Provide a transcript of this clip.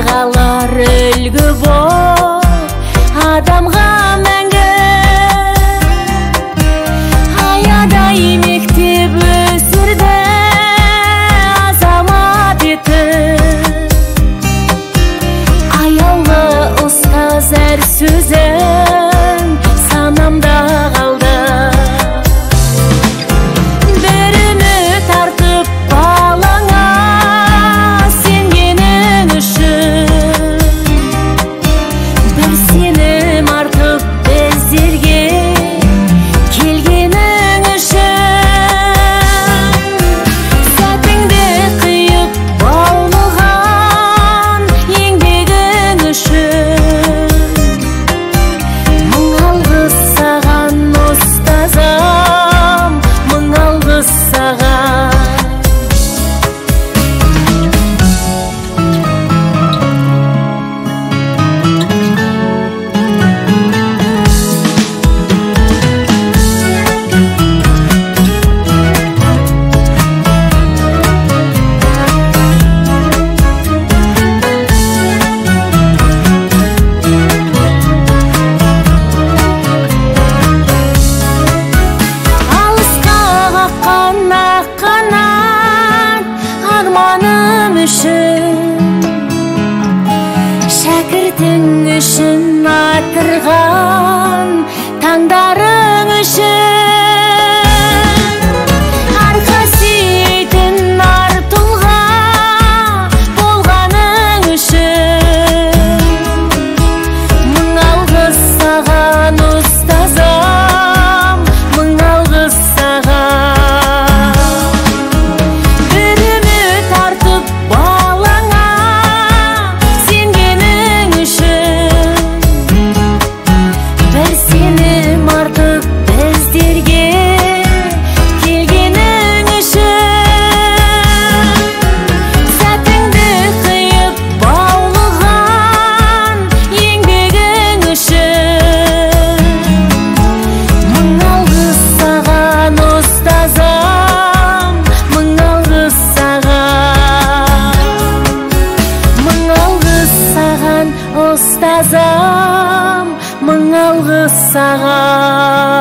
Қалар үлгі бол адамға мәңгі. Аядай мектеп өсірді азамат етіп, аяулы ұстаз әр сөзің санамда қалды. Бір үміт артып балаңа сенгенің үшін, бір сенім артып біздерге келгенің үшін. Сәтіңді қиып баулыған еңбегің үшін, мың алғыс саған, ұстазым, мың алғыс саған. Алысқа қаққан ақ қанат арманым үшін, шәкіртің үшін атырған таңдарың үшін, арқа сүйейтін ар тұлға болғаның үшін, мың алғыс саған, ұстазым, мың алғыс саған. Бір үміт артып балаңа сенгенің үшін, бір сенім артып біздерге келгенің үшін, сәтіңді қиып баулыған еңбегің үшін, мың алғыс саған, ұстазым, мың алғыс саған. Мың алғыс саған, ұстазым, мың алғыс саған.